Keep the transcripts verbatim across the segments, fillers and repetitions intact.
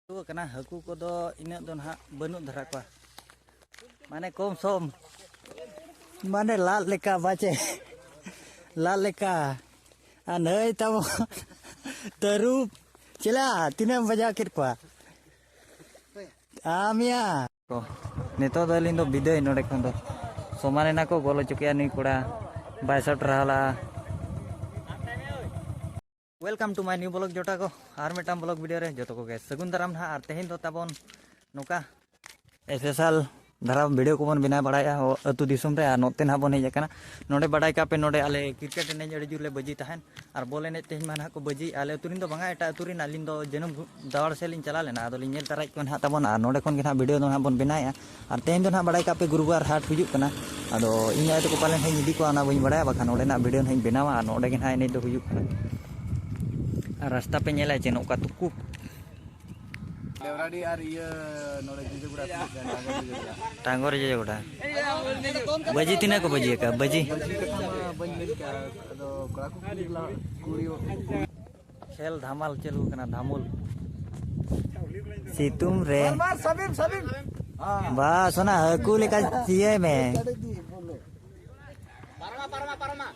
ᱠᱟᱱᱟ, ᱦᱟᱹᱠᱩ ᱠᱚᱫᱚ ᱤᱱᱟᱹᱜ ᱫᱚ ᱱᱟᱦᱟᱜ ᱵᱟᱹᱱᱩᱜ ᱫᱷᱟᱨᱟ ᱠᱚᱣᱟ, ᱢᱟᱱᱮ ᱠᱚᱢ ᱥᱚᱢ, ᱢᱟᱱᱮ ᱞᱟᱫ ᱞᱮᱠᱟ ᱵᱟᱪᱮ, ᱞᱟᱫ ᱞᱮᱠᱟ᱾ ᱟᱨ ᱱᱟᱹᱭ ᱛᱟᱵᱚ ᱛᱟᱹᱨᱩᱵ, ᱪᱮᱞᱟ ᱛᱤᱱᱟᱹᱜ ᱮᱢ ᱵᱟᱡᱟᱣ ᱠᱮᱫ ᱠᱚᱣᱟ? ᱟᱢᱭᱟ᱾ ᱱᱤᱛᱚᱜ ᱫᱚ ᱟᱹᱞᱤᱧ ᱫᱚ ᱵᱤᱫᱟᱹᱭ ᱱᱚᱰᱮ ᱠᱷᱚᱱ ᱫᱚ᱾ ᱥᱚᱢᱟᱱ ᱮᱱᱟ ᱠᱚ, ᱜᱚᱞ ᱦᱚᱪᱚ ᱠᱮᱜᱼᱟ ᱱᱩᱭ ᱠᱚᱲᱟ, ᱵᱟᱭ ᱥᱟᱵ ᱴᱟᱨᱦᱟᱣ ᱞᱟᱜᱼᱟ᱾ Welcome to my new vlog ᱡᱚᱴᱟ ᱠᱚ, ᱟᱨ ᱢᱤᱫᱴᱟᱝ vlog video ᱨᱮ ᱡᱚᱛᱚ ᱠᱚᱜᱮ ᱥᱟᱹᱜᱩᱱ ᱫᱟᱨᱟᱢ ᱱᱟᱦᱟᱜ᱾ ᱟᱨ ᱛᱮᱦᱮᱧ ᱫᱚ ᱛᱟᱵᱚᱱ ᱱᱚᱝᱠᱟ special ᱫᱷᱟᱨᱟ video ᱠᱚᱵᱚᱱ ᱵᱮᱱᱟᱣ ᱵᱟᱲᱟᱭᱟ ᱟᱹᱛᱩ ᱫᱤᱥᱚᱢ ᱨᱮ᱾ ᱟᱨ ᱱᱚᱛᱮ ᱱᱟᱦᱟᱜ ᱵᱚᱱ ᱦᱮᱡ ᱟᱠᱟᱱᱟ, ᱱᱚᱰᱮ ᱵᱟᱰᱟᱭ ᱠᱟᱜ ᱯᱮ, ᱱᱚᱰᱮ ᱟᱞᱮ cricket ᱮᱱᱮᱡ ᱟᱹᱰᱤ ᱡᱳᱨ ᱞᱮ ᱵᱟᱹᱡᱤ ᱛᱟᱦᱮᱱ᱾ ᱟᱨ ᱵᱚᱞ ᱮᱱᱮᱡ ᱛᱮᱦᱮᱧ ᱢᱟ ᱱᱟᱦᱟᱜ ᱠᱚ ᱵᱟᱹᱡᱤ, ᱟᱞᱮ ᱟᱹᱛᱩ ᱨᱮᱱ ᱫᱚ ᱵᱟᱝᱟ, ᱮᱴᱟᱜ ᱟᱹᱛᱩ ᱨᱮᱱ᱾ ᱟᱹᱞᱤᱧ ᱫᱚ ᱡᱟᱹᱱᱩᱢ ᱫᱟᱣᱟᱲ ᱥᱮᱫ ᱞᱤᱧ ᱪᱟᱞᱟᱣ ᱞᱮᱱᱟ, ᱟᱫᱚ ᱞᱤᱧ ᱧᱮᱞ ᱛᱟᱨᱟᱭᱮᱫ ᱠᱚᱣᱟ ᱱᱟᱦᱟᱜ ᱛᱟᱵᱚᱱ᱾ ᱟᱨ ᱱᱚᱰᱮ ᱠᱷᱚᱱ ᱜᱮ ᱱᱟᱦᱟᱜ video ᱫᱚ ᱱᱟᱦᱟᱜ ᱵᱚᱱ ᱵᱮᱱᱟᱣᱮᱫᱼᱟ᱾ ᱟᱨ ᱛᱮᱦᱮᱧ ᱫᱚ ᱱᱟᱦᱟᱜ ᱵᱟᱰᱟᱭ ᱠᱟᱜ ᱯᱮ, ᱜᱩᱨᱩᱵᱟᱨ ᱦᱟᱴ ᱦᱩᱭᱩᱜ ᱠᱟᱱᱟ᱾ ᱟᱫᱚ ᱤᱧ ᱟᱭᱳ ᱛᱟᱠᱚ ᱯᱟᱞᱮᱱ ᱦᱟᱸᱜ ᱤᱧ ᱤᱫᱤ ᱠᱚᱣᱟ, ᱚᱱᱟ ᱵᱟᱹᱧ ᱵᱟᱲᱟᱭᱟ, ᱵᱟᱠᱷᱟᱱ ᱚᱸᱰᱮᱱᱟᱜ video ᱱᱟᱦᱟᱜ ᱤᱧ ᱵᱮᱱᱟᱣᱟ᱾ ᱟᱨ ᱱᱚᱰᱮ ᱜᱮ ᱱᱟᱦᱟᱜ ᱮᱱᱮᱡ ᱫᱚ ᱦᱩᱭᱩᱜ ᱠᱟᱱᱟ᱾ ᱟᱨ ᱨᱟᱥᱛᱟ ᱯᱮ ᱧᱮᱞᱟ ᱪᱮ, ᱱᱚᱝᱠᱟ ᱛᱩᱠᱩ᱾ ᱰᱮᱣᱨᱟᱰᱤ ᱟᱨ ᱤᱭᱟᱹ ᱱᱚᱰᱮ ᱡᱤᱡᱟᱹᱜᱩᱲᱟ ᱯᱩᱞᱤᱥ ᱞᱟᱭᱤᱱ, ᱰᱟᱝᱜᱚᱨ ᱡᱤᱡᱟᱹᱜᱩᱲᱟ᱾ ᱰᱟᱝᱜᱚᱨ ᱡᱤᱡᱟᱹᱜᱩᱲᱟ᱾ ᱵᱟᱹᱡᱤ ᱛᱤᱱᱟᱹᱜ ᱠᱚ ᱵᱟᱹᱡᱤ ᱟᱠᱟᱫ? ᱵᱟᱹᱡᱤ? ᱵᱟᱹᱡᱤ ᱠᱟᱛᱷᱟ ᱢᱟ ᱵᱟᱹᱧ ᱢᱮᱱ ᱠᱮᱜᱼᱟ, ᱟᱫᱚ ᱠᱚᱲᱟ ᱠᱚ ᱠᱩᱲᱤ ᱠᱚ ᱞᱟᱜ-, ᱠᱩᱲᱤ ᱠᱷᱮᱞ ᱫᱷᱟᱢᱟᱞ ᱪᱟᱹᱞᱩ ᱠᱟᱱᱟ, ᱫᱷᱟᱢᱩᱞ᱾ ᱥᱤᱛᱩᱝ ᱨᱮ᱾ ᱢᱟᱨ, ᱢᱟᱨ, ᱥᱟᱵᱤᱢ, ᱥᱟᱵᱤᱢ᱾ ᱵᱟᱥ, ᱚᱱᱟ ᱦᱟᱹᱠᱩ ᱞᱮᱠᱟ ᱪᱤᱭᱟᱹᱭ ᱢᱮ᱾ ᱯᱟᱨᱚᱢᱟ, ᱯᱟᱨᱚᱢᱟ, ᱯᱟᱨᱚᱢᱟ᱾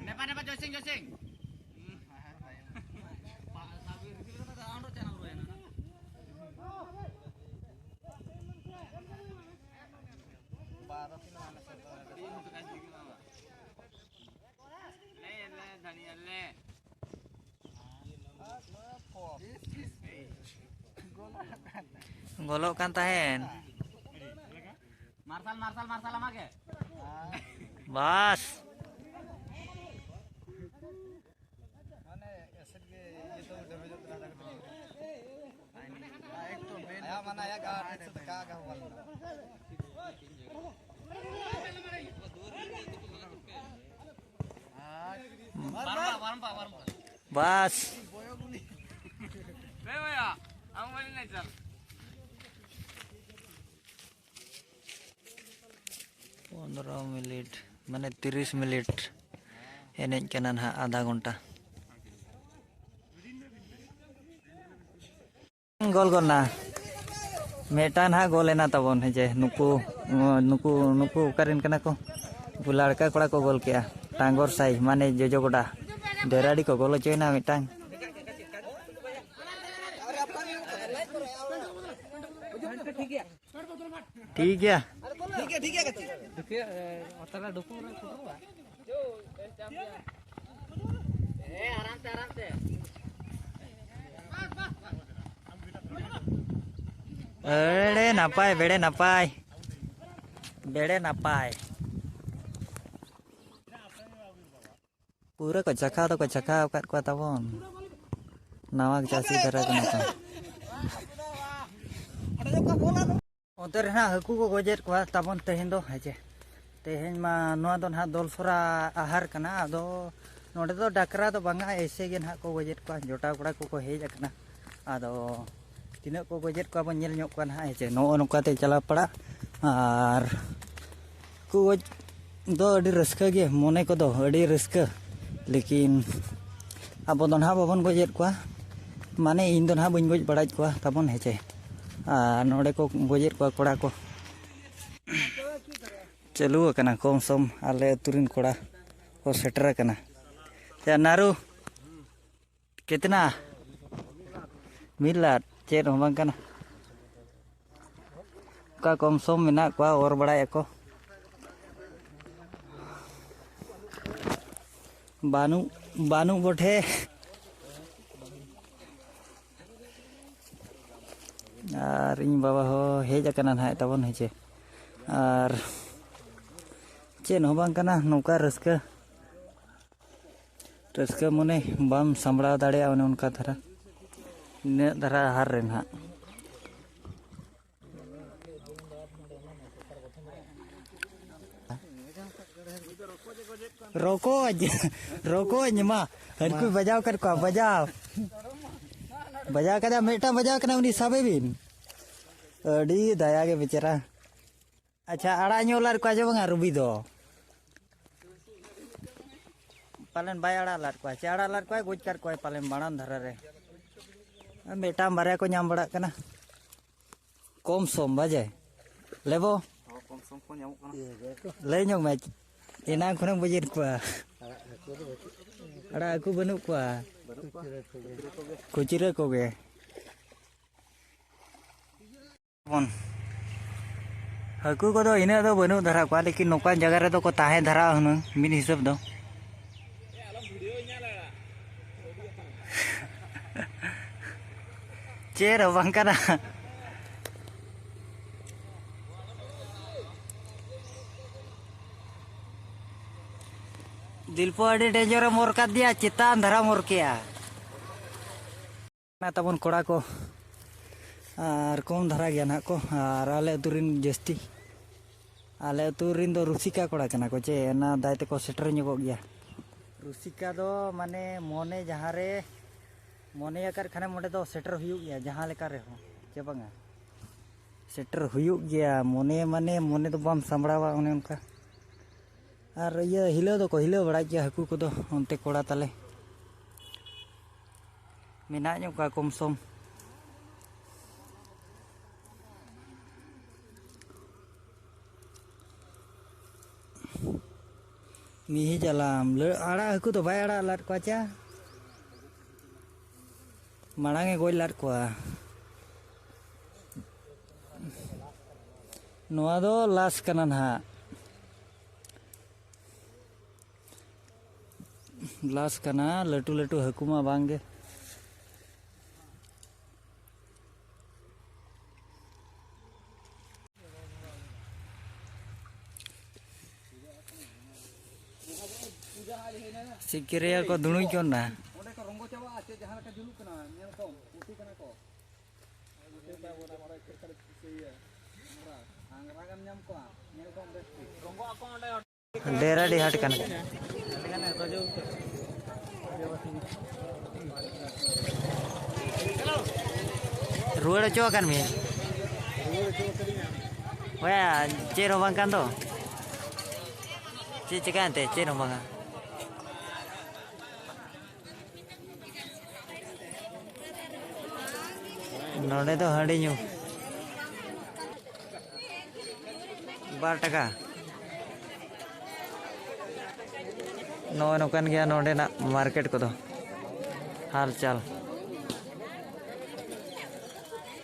ᱱᱮᱯᱟ, ᱱᱮᱯᱟ, ᱡᱚᱭ ᱥᱤᱝ, ᱡᱚᱭ ᱥᱤᱝ᱾ ᱜᱚᱞᱚᱜ ᱠᱟᱱ ᱛᱟᱦᱮᱱ᱾ ᱢᱟᱨᱥᱟᱞ, ᱢᱟᱨᱥᱟᱞ, ᱢᱟᱨᱥᱟᱞ ᱟᱢᱟᱜ ᱜᱮ᱾ ᱵᱟᱥ᱾ ᱢᱟᱱᱮ ᱮᱥᱮᱫ ᱜᱮ ᱤᱭᱟᱹ ᱫᱚ ᱰᱮᱢᱮᱡᱚᱜ ᱠᱟᱱᱟ, ᱚᱱᱟ ᱠᱷᱟᱹᱛᱤᱨ᱾ ᱟᱭᱟᱜ ᱢᱟᱱᱮ ᱟᱭᱟᱜ ᱜᱟᱨᱰ ᱥᱮ ᱠᱟ ᱜᱟ ᱦᱩᱣᱟ ᱞᱮᱱᱟ᱾ ᱵᱟᱥ᱾ ᱯᱚᱱᱫᱽᱨᱚ ᱢᱤᱱᱤᱴ᱾ ᱢᱟᱱᱮ ᱛᱤᱨᱤᱥ ᱢᱤᱱᱤᱴ ᱮᱱᱮᱡ ᱠᱟᱱᱟ ᱱᱟᱦᱟᱜ, ᱟᱫᱷᱟ ᱜᱷᱚᱱᱴᱟ᱾ ᱜᱳᱞ ᱜᱚᱫ ᱱᱟ᱾ ᱢᱤᱫᱴᱟᱝ ᱱᱟᱦᱟᱜ ᱜᱳᱞ ᱮᱱᱟ ᱛᱟᱵᱚᱱ, ᱦᱮᱸ ᱡᱮ, ᱱᱩᱠᱩ, ᱱᱩᱠᱩ, ᱱᱩᱠᱩ ᱚᱠᱟᱨᱮᱱ ᱠᱟᱱᱟ ᱠᱚ? ᱩᱱᱠᱩ ᱞᱟᱲᱠᱟ ᱠᱚᱲᱟ ᱠᱚ ᱜᱳᱞ ᱠᱮᱜᱼᱟ᱾ ᱴᱟᱝᱜᱚᱨ ᱥᱟᱭ, ᱢᱟᱱᱮ ᱡᱚᱡᱚ ᱜᱚᱰᱟ᱾ ᱰᱮᱨᱟᱰᱤ ᱠᱚ ᱜᱳᱞ ᱦᱚᱪᱚᱭᱮᱱᱟ ᱢᱤᱫᱴᱟᱝ᱾ ᱴᱷᱤᱠ ᱜᱮᱭᱟ᱾ ᱴᱷᱤᱠ ᱜᱮᱭᱟ, ᱴᱷᱤᱠ ᱜᱮᱭᱟ ᱜᱟᱛᱮ᱾ ᱮᱲᱮ ᱱᱟᱯᱟᱭ, ᱵᱮᱲᱮ ᱱᱟᱯᱟᱭ, ᱵᱮᱲᱮ ᱱᱟᱯᱟᱭ᱾ ᱯᱩᱨᱟᱹ ᱠᱚ ᱪᱟᱠᱷᱟ ᱫᱚᱠᱚ ᱪᱟᱠᱷᱟ ᱟᱠᱟᱫ ᱠᱚᱣᱟ ᱛᱟᱵᱚᱱ᱾ ᱱᱟᱣᱟ ᱪᱟᱹᱥᱤ ᱫᱷᱟᱨᱟ ᱠᱟᱱᱟ ᱠᱚ᱾ ᱚᱱᱛᱮ ᱨᱮ ᱦᱟᱸᱜ ᱦᱟᱹᱠᱩ ᱠᱚ ᱜᱚᱡᱮᱫ ᱠᱚᱣᱟ ᱛᱟᱵᱚᱱ ᱛᱮᱦᱮᱧ ᱫᱚ, ᱦᱮᱸ ᱪᱮ᱾ ᱛᱮᱦᱮᱧ ᱢᱟ ᱱᱚᱣᱟ ᱫᱚ ᱱᱟᱦᱟᱜ ᱫᱚᱞᱥᱚᱨᱟ ᱟᱦᱟᱨ ᱠᱟᱱᱟ, ᱟᱫᱚ ᱱᱚᱰᱮ ᱫᱚ ᱰᱟᱠᱨᱟ ᱫᱚ ᱵᱟᱝᱟ, ᱮᱭᱥᱮ ᱜᱮ ᱱᱟᱦᱟᱜ ᱠᱚ ᱜᱚᱡᱮᱫ ᱠᱚᱣᱟ, ᱡᱚᱴᱟᱣ ᱠᱚᱲᱟ ᱠᱚᱠᱚ ᱦᱮᱡ ᱟᱠᱟᱱᱟ᱾ ᱟᱫᱚ ᱛᱤᱱᱟᱹᱜ ᱠᱚ ᱜᱚᱡᱮᱫ ᱠᱚᱣᱟ ᱵᱚᱱ ᱧᱮᱞ ᱧᱚᱜ ᱠᱚᱣᱟ ᱱᱟᱦᱟᱜ, ᱦᱮᱸ ᱪᱮ᱾ ᱱᱚᱜᱼᱚ ᱱᱚᱝᱠᱟ ᱛᱮ ᱪᱟᱞᱟᱣ ᱯᱟᱲᱟᱜ ᱟᱨ ᱦᱟᱹᱠᱩ ᱜᱚᱡ ᱫᱚ ᱟᱹᱰᱤ ᱨᱟᱹᱥᱠᱟᱹ ᱜᱮ, ᱢᱚᱱᱮ ᱠᱚᱫᱚ ᱟᱹᱰᱤ ᱨᱟᱹᱥᱠᱟᱹ, ᱞᱮᱠᱤᱱ ᱟᱵᱚ ᱫᱚ ᱱᱟᱦᱟᱜ ᱵᱟᱵᱚᱱ ᱜᱚᱡᱮᱫ ᱠᱚᱣᱟ, ᱢᱟᱱᱮ ᱤᱧ ᱫᱚ ᱱᱟᱦᱟᱜ ᱵᱟᱹᱧ ᱜᱚᱡ ᱵᱟᱲᱟᱭᱮᱫ ᱠᱚᱣᱟ ᱛᱟᱵᱚᱱ, ᱦᱮᱸ ᱪᱮ᱾ ᱟᱨ ᱱᱚᱰᱮ ᱠᱚ ᱜᱚᱡᱮᱫ ᱠᱚᱣᱟ ᱠᱚᱲᱟ ᱠᱚ᱾ ᱪᱟᱹᱞᱩ ᱟᱠᱟᱱᱟ ᱠᱚᱢ ᱥᱚᱢ, ᱟᱞᱮ ᱟᱹᱛᱩ ᱨᱮᱱ ᱠᱚᱲᱟ ᱠᱚ ᱥᱮᱴᱮᱨ ᱟᱠᱟᱱᱟ᱾ ᱭᱟ ᱱᱟᱨᱩ, ᱠᱤᱛᱱᱟ? ᱢᱤᱫ ᱞᱟᱠᱷ ᱪᱮᱫ ᱦᱚᱸ ᱵᱟᱝ ᱠᱟᱱᱟ᱾ ᱚᱠᱟ ᱠᱚᱢ ᱥᱚᱢ ᱢᱮᱱᱟᱜ ᱠᱚᱣᱟ, ᱚᱨ ᱵᱟᱲᱟᱭᱮᱫ ᱠᱚ᱾ ᱵᱟᱹᱱᱩᱜ, ᱵᱟᱹᱱᱩᱜ ᱵᱚᱴᱷᱮ᱾ ᱟᱨ ᱤᱧ ᱵᱟᱵᱟ ᱦᱚᱸ ᱦᱮᱡ ᱟᱠᱟᱱᱟ ᱱᱟᱦᱟᱜ ᱛᱟᱵᱚᱱ, ᱦᱮᱸ ᱪᱮ᱾ ᱟᱨ ᱪᱮᱫ ᱦᱚᱸ ᱵᱟᱝ ᱠᱟᱱᱟ, ᱱᱚᱝᱠᱟ ᱨᱟᱹᱥᱠᱟᱹ, ᱨᱟᱹᱥᱠᱟᱹ ᱢᱚᱱᱮ ᱵᱟᱢ ᱥᱟᱢᱵᱲᱟᱣ ᱫᱟᱲᱮᱭᱟᱜᱼᱟ, ᱚᱱᱮ ᱚᱱᱠᱟ ᱫᱷᱟᱨᱟ, ᱤᱱᱟᱹᱜ ᱫᱷᱟᱨᱟ ᱟᱦᱟᱨ ᱨᱮ ᱱᱟᱦᱟᱜ᱾ ᱨᱚᱠᱚᱡ, ᱨᱚᱠᱚᱡ ᱢᱟ, ᱦᱟᱹᱱᱠᱩ ᱵᱟᱡᱟᱣ ᱠᱟᱫ ᱠᱚᱣᱟ, ᱵᱟᱡᱟᱣ᱾ ᱵᱟᱡᱟᱣ ᱠᱟᱫᱟ, ᱢᱤᱫᱴᱟᱝ ᱵᱟᱡᱟᱣ ᱠᱟᱱᱟ, ᱩᱱᱤ ᱥᱟᱵᱮ ᱵᱤᱱ᱾ ᱟᱹᱰᱤ ᱫᱟᱭᱟ ᱜᱮ ᱵᱮᱪᱟᱨᱟ᱾ ᱟᱪᱪᱷᱟ, ᱟᱲᱟᱜ ᱧᱚᱜ ᱞᱟᱜ ᱠᱚᱣᱟ ᱪᱮ ᱵᱟᱝᱟ ᱨᱩᱵᱤ ᱫᱚ? ᱯᱟᱞᱮᱱ ᱵᱟᱭ ᱟᱲᱟᱜ ᱞᱟᱫ ᱠᱚᱣᱟ, ᱪᱮ ᱟᱲᱟᱜ ᱞᱟᱫ ᱠᱚᱣᱟᱭ, ᱜᱚᱡ ᱠᱟᱫ ᱠᱚᱣᱟᱭ ᱯᱟᱞᱮᱱ ᱢᱟᱲᱟᱝ ᱫᱷᱟᱨᱟ ᱨᱮ᱾ ᱢᱤᱫᱴᱟᱝ ᱵᱟᱨᱭᱟ ᱠᱚ ᱧᱟᱢ ᱵᱟᱲᱟᱜ ᱠᱟᱱᱟ᱾ ᱠᱚᱢ ᱥᱚᱢ ᱵᱟᱡᱮ ᱞᱮᱵᱚ᱾ ᱦᱚᱸ, ᱠᱚᱢ ᱥᱚᱢ ᱠᱚ ᱧᱟᱢᱚᱜ ᱠᱟᱱᱟ᱾ ᱞᱟᱹᱭ ᱧᱚᱜ ᱢᱮ, ᱮᱱᱟᱝ ᱠᱷᱚᱱᱮᱢ ᱵᱩᱡᱮᱫ ᱠᱚᱣᱟ᱾ ᱟᱲᱟᱜ ᱦᱟᱹᱠᱩ ᱵᱟᱹᱱᱩᱜ ᱠᱚᱣᱟ᱾ ᱵᱟᱹᱱᱩᱜ ᱠᱚᱣᱟ᱾ ᱠᱷᱩᱪᱨᱟᱹ ᱠᱚᱜᱮ᱾ ᱵᱚᱱ᱾ ᱦᱟᱹᱠᱩ ᱠᱚᱫᱚ ᱤᱱᱟᱹᱜ ᱫᱚ ᱵᱟᱹᱱᱩᱜ ᱫᱷᱟᱨᱟ ᱠᱚᱣᱟ, ᱞᱮᱠᱤᱱ ᱱᱚᱝᱠᱟᱱ ᱡᱟᱭᱜᱟ ᱨᱮᱫᱚ ᱠᱚ ᱛᱟᱦᱮᱸ ᱫᱷᱟᱨᱟᱜᱼᱟ ᱦᱩᱱᱟᱹᱝ ᱢᱤᱫ ᱦᱤᱥᱟᱹᱵ ᱫᱚ᱾ ᱪᱮᱫ ᱦᱚᱸ ᱵᱟᱝ ᱠᱟᱱᱟ᱾ ᱫᱤᱞᱯᱚ ᱟᱹᱰᱤ ᱰᱮᱧᱡᱚᱨᱮ ᱢᱚᱨ ᱠᱟᱫᱮᱭᱟ, ᱪᱮᱛᱟᱱ ᱫᱷᱟᱨᱟ ᱢᱚᱨ ᱠᱮᱜᱼᱟ᱾ ᱛᱟᱵᱚᱱ ᱠᱚᱲᱟ ᱠᱚ, ᱟᱨ ᱠᱚᱢ ᱫᱷᱟᱨᱟ ᱜᱮᱭᱟ ᱱᱟᱦᱟᱜ ᱠᱚ, ᱟᱨ ᱟᱞᱮ ᱟᱹᱛᱩ ᱨᱮᱱ ᱡᱟᱹᱥᱛᱤ, ᱟᱞᱮ ᱟᱹᱛᱩ ᱨᱮᱱ ᱫᱚ ᱨᱩᱥᱤᱠᱟ ᱠᱚᱲᱟ ᱠᱟᱱᱟ ᱠᱚ, ᱪᱮ ᱚᱱᱟ ᱫᱟᱭ ᱛᱮᱠᱚ ᱥᱮᱴᱮᱨ ᱧᱚᱜᱚᱜ ᱜᱮᱭᱟ᱾ ᱨᱩᱥᱤᱠᱟ ᱫᱚ ᱢᱟᱱᱮ ᱢᱚᱱᱮ ᱡᱟᱦᱟᱸ ᱨᱮ ᱢᱚᱱᱮ ᱟᱠᱟᱫ ᱠᱷᱟᱱᱮᱢ, ᱚᱸᱰᱮ ᱫᱚ ᱥᱮᱴᱮᱨ ᱦᱩᱭᱩᱜ ᱜᱮᱭᱟ ᱡᱟᱦᱟᱸ ᱞᱮᱠᱟ ᱨᱮᱦᱚᱸ, ᱪᱮ ᱵᱟᱝᱟ? ᱥᱮᱴᱮᱨ ᱦᱩᱭᱩᱜ ᱜᱮᱭᱟ, ᱢᱚᱱᱮ ᱢᱟᱱᱮ ᱢᱚᱱᱮ ᱫᱚ ᱵᱟᱢ ᱥᱟᱢᱵᱲᱟᱣᱟ ᱚᱱᱮ ᱚᱱᱠᱟ᱾ ᱟᱨ ᱤᱭᱟᱹ ᱦᱤᱞᱟᱹᱣ ᱫᱚᱠᱚ ᱦᱤᱞᱟᱹᱣ ᱵᱟᱲᱟᱭ ᱜᱮᱭᱟ ᱦᱟᱹᱠᱩ ᱠᱚᱫᱚ, ᱚᱱᱛᱮ ᱠᱚᱲᱟ ᱛᱟᱞᱮ᱾ ᱢᱮᱱᱟᱜ ᱧᱚᱜ ᱠᱚᱣᱟ ᱠᱚᱢ ᱥᱚᱢ᱾ ᱢᱤᱦᱤ ᱡᱟᱞᱟᱢ, ᱞᱟᱹ-, ᱟᱲᱟᱜ ᱦᱟᱹᱠᱩ ᱫᱚ ᱵᱟᱭ ᱟᱲᱟᱜ ᱞᱟᱫ ᱠᱚᱣᱟ ᱪᱟ? ᱢᱟᱲᱟᱝ ᱮ ᱜᱚᱡ ᱞᱟᱫ ᱠᱚᱣᱟ᱾ ᱱᱚᱣᱟ ᱫᱚ ᱞᱟᱥ ᱠᱟᱱᱟ ᱱᱟᱦᱟᱜ᱾ ᱞᱟᱥ ᱠᱟᱱᱟ, ᱞᱟᱹᱴᱩ ᱞᱟᱹᱴᱩ ᱦᱟᱹᱠᱩ ᱢᱟ ᱵᱟᱝ ᱜᱮ᱾ ᱪᱮᱫ ᱠᱤᱨᱤᱭᱟ ᱠᱚ ᱫᱩᱲᱩᱵ ᱠᱚ ᱱᱟ᱾ ᱚᱸᱰᱮ ᱠᱚ ᱨᱚᱸᱜᱚ ᱪᱟᱵᱟᱜᱼᱟ, ᱪᱮᱫ ᱡᱟᱦᱟᱸ ᱞᱮᱠᱟ ᱡᱩᱞᱩᱜ ᱠᱟᱱᱟ, ᱧᱮᱞ ᱠᱚᱢ, ᱯᱩᱥᱤ ᱠᱟᱱᱟ ᱠᱚ᱾ ᱟᱝᱜᱽᱨᱟ ᱜᱮᱢ ᱧᱟᱢ ᱠᱚᱣᱟ, ᱧᱮᱞ ᱠᱚᱢ ᱵᱮᱥ ᱴᱷᱤᱠ᱾ ᱰᱮᱨᱟ ᱰᱤᱦᱟᱴ ᱠᱟᱱᱟ᱾ ᱨᱩᱣᱟᱹᱲ ᱦᱚᱪᱚ ᱟᱠᱟᱱ ᱢᱮᱭᱟ᱾ ᱦᱳᱭᱟ, ᱪᱮᱫ ᱦᱚᱸ ᱵᱟᱝ ᱠᱟᱱ ᱫᱚ᱾ ᱪᱮᱫ ᱪᱤᱠᱟᱹᱭᱮᱱ ᱛᱮ? ᱪᱮᱫ ᱦᱚᱸ ᱵᱟᱝᱟ᱾ ᱱᱚᱰᱮ ᱫᱚ ᱦᱟᱺᱰᱤ ᱧᱩ ᱵᱟᱨ ᱴᱟᱠᱟ᱾ ᱱᱚᱜᱼᱚᱭ ᱱᱚᱝᱠᱟᱱ ᱜᱮᱭᱟ ᱱᱚᱰᱮᱱᱟᱜ ᱢᱟᱨᱠᱮᱴ ᱠᱚᱫᱚ, ᱦᱟᱞᱪᱟᱞ᱾